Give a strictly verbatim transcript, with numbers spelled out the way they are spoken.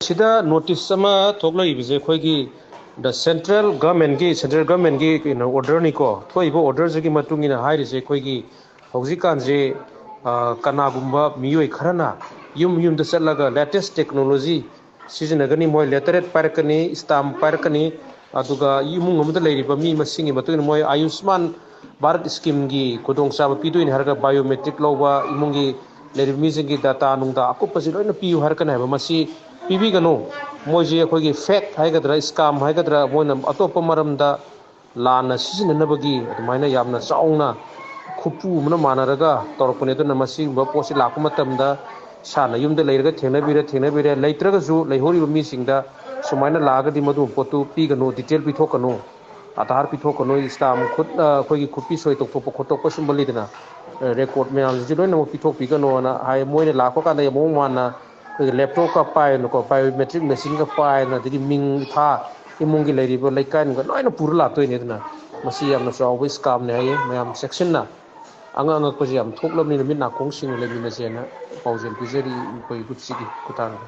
ꯁꯤꯗ ꯅꯣꯇꯤꯁ ꯑꯃ ꯊꯣꯛꯂꯛꯏꯕꯁꯦ ꯑꯩꯈꯣꯏꯒꯤ ꯗ ꯁꯦꯟꯇ꯭ꯔꯦꯜ ꯒꯃꯦꯟꯒꯤ ꯁꯦꯟꯇ꯭ꯔꯦꯜ ꯒꯃꯦꯟꯒꯤ ꯀꯩꯅꯣ ꯑꯣꯔꯗꯔꯅꯤꯀꯣ꯫ ꯊꯣꯛꯏꯕ ꯑꯣꯔꯗꯔꯁꯤꯒꯤ ꯃꯇꯨꯡ ꯏꯟꯅ ꯍꯥꯏꯔꯤꯁꯦ ꯑꯩꯈꯣꯏꯒꯤ ꯍꯧꯖꯤꯛꯀꯥꯟꯁꯦ, ꯑ, ꯀꯅꯥꯒꯨꯝꯕ ꯃꯤꯑꯣꯏ ꯈꯔꯅ ꯌꯨꯝ ꯌꯨꯝꯗ ꯆꯠꯂꯒ ꯂꯦꯇꯦꯁ ꯇꯦꯛꯅꯣꯂꯣꯖꯤ ꯁꯤꯖꯤꯟꯅꯒꯅꯤ, ꯃꯣꯏ ꯂꯦꯇꯔꯦꯠ ꯄꯥꯏꯔꯛꯀꯅꯤ, ꯁ꯭ꯇꯥꯝ ꯄꯥꯏꯔꯛꯀꯅꯤ, ꯑꯗꯨꯒ ꯏꯃꯨꯡ ꯑꯃꯗ ꯂꯩꯔꯤꯕ ꯃꯤ ꯃꯁꯤꯡꯒꯤ ꯃꯇꯨꯡ ꯏꯟꯅ ꯃꯣꯏ ꯑꯌꯨꯁꯃꯥꯟ ꯚꯥꯔꯠ ꯁ꯭ꯀꯤꯝꯒꯤ ꯈꯨꯗꯣꯡꯆꯥꯕ ꯄꯤꯗꯣꯏꯅꯤ ꯍꯥꯏꯔꯒ ꯕꯥꯏꯑꯣꯃꯦꯇ꯭ꯔꯤꯛ ꯂꯧꯕ, ꯏꯃꯨꯡꯒꯤ ꯂꯩꯔꯤꯕ ꯃꯤꯁꯤꯡꯒꯤ ꯗꯥꯇꯥ ꯅꯨꯡꯗꯥ ꯑꯀꯨꯞꯄꯁꯤ ꯂꯣꯏꯅ ꯄꯤꯌꯨ ꯍꯥꯏꯔꯛꯀꯅꯤ ꯍꯥꯏꯕ꯫ ꯃꯁꯤ ꯄꯤꯕꯤꯒꯅꯨ꯫ ꯃꯣꯏꯁꯤ ꯑꯩꯈꯣꯏꯒꯤ ꯐꯦꯛ ꯍꯥꯏꯒꯗ꯭ꯔꯥ, ꯁ꯭ꯀꯥꯝ ꯍꯥꯏꯒꯗ꯭ꯔꯥ, ꯃꯣꯏꯅ ꯑꯇꯣꯞꯄ ꯃꯔꯝꯗ ꯂꯥꯟꯅ ꯁꯤꯖꯤꯟꯅꯅꯕꯒꯤ ꯑꯗꯨꯃꯥꯏꯅ ꯌꯥꯝꯅ ꯆꯥꯎꯅ ꯈꯨꯠꯄꯨ ꯑꯃꯅ ꯃꯥꯟꯅꯔꯒ ꯇꯧꯔꯛꯄꯅꯦ꯫ ꯑꯗꯨꯅ ꯃꯁꯤꯒꯨꯝꯕ ꯄꯣꯠꯁꯤ ꯂꯥꯛꯄ ꯃꯇꯝꯗ ꯏꯁꯥꯅ ꯌꯨꯝꯗ ꯂꯩꯔꯒ ꯊꯦꯡꯅꯕꯤꯔꯦ, ꯊꯦꯡꯅꯕꯤꯔꯦ, ꯂꯩꯇ꯭ꯔꯒꯁꯨ ꯂꯩꯍꯧꯔꯤꯕ ꯃꯤꯁꯤꯡꯗ ꯁꯨꯃꯥꯏꯅ ꯂꯥꯛꯑꯒꯗꯤ ꯃꯗꯨꯒꯨꯝꯕ ꯄꯣꯠꯇꯨ ꯄꯤꯒꯅꯨ, ꯗꯤꯇꯦꯜ ꯄꯤꯊꯣꯛꯀꯅꯨ, ꯑꯥꯙꯥꯔ ꯄꯤꯊꯣꯛꯀꯅꯨ, ꯁ꯭ꯇꯥꯝ ꯈꯨꯠ, ꯑ, ꯑꯩꯈꯣꯏꯒꯤ ꯈꯨꯠꯄꯤ ꯁꯣꯏ ꯇꯧꯊꯣꯛꯄ ꯈꯣꯠꯇꯣꯛꯄ ꯁꯨꯝꯕ ꯂꯩꯗꯅ, ꯑ, ꯔꯦꯀꯣꯔꯠ ꯃꯌꯥꯝꯁꯤꯡꯁꯤ ꯂꯣꯏꯅꯃꯛ ꯄꯤꯊꯣꯛꯄꯤꯒꯅꯣꯅ ꯍꯥꯏ꯫ ꯃꯣꯏꯅ ꯂꯥꯛꯄ ꯀꯥꯟꯗ ꯃꯑꯣꯡ ꯃꯥꯟꯅ ꯑꯩꯈꯣꯏꯒꯤ ꯂꯦꯞꯇꯣꯞꯀ ꯄꯥꯏꯗꯅꯀꯣ, ꯕꯥꯏꯑꯣꯃꯦꯇ꯭ꯔꯤꯛ ꯃꯦꯆꯤꯟꯒ ꯄꯥꯏꯗꯅ, ꯑꯗꯒꯤ ꯃꯤꯡ ꯏꯊꯥ, ꯏꯃꯨꯡꯒꯤ ꯂꯩꯔꯤꯕ ꯂꯩꯀꯥꯏꯅꯨꯡꯒ ꯂꯣꯏꯅ ꯄꯨꯔ ꯂꯥꯛꯇꯣꯏꯅꯦ꯫ ꯑꯗꯨꯅ ꯃꯁꯤ ꯌꯥꯝꯅ ꯆꯥꯎꯕ ꯁ꯭ꯀꯥꯝꯅꯦ ꯍꯥꯏꯌꯦ꯫ ꯃꯌꯥꯝ ꯆꯦꯛꯁꯤꯟꯅ, ꯑꯉꯛ ꯑꯉꯛꯄꯁꯦ ꯌꯥꯝ ꯊꯣꯛꯂꯕꯅꯤꯅ ꯃꯤꯠ ꯅꯥꯀꯣꯡ ꯁꯤꯡꯅ ꯂꯩꯃꯤꯟꯅꯁꯦꯅ ꯄꯥꯎꯖꯦꯜ ꯄꯤꯖꯔꯤ ꯑꯩꯈꯣꯏ ꯒ꯭ꯔꯨꯞꯁꯤꯒꯤ ꯈꯨꯠꯊꯥꯡꯗ꯫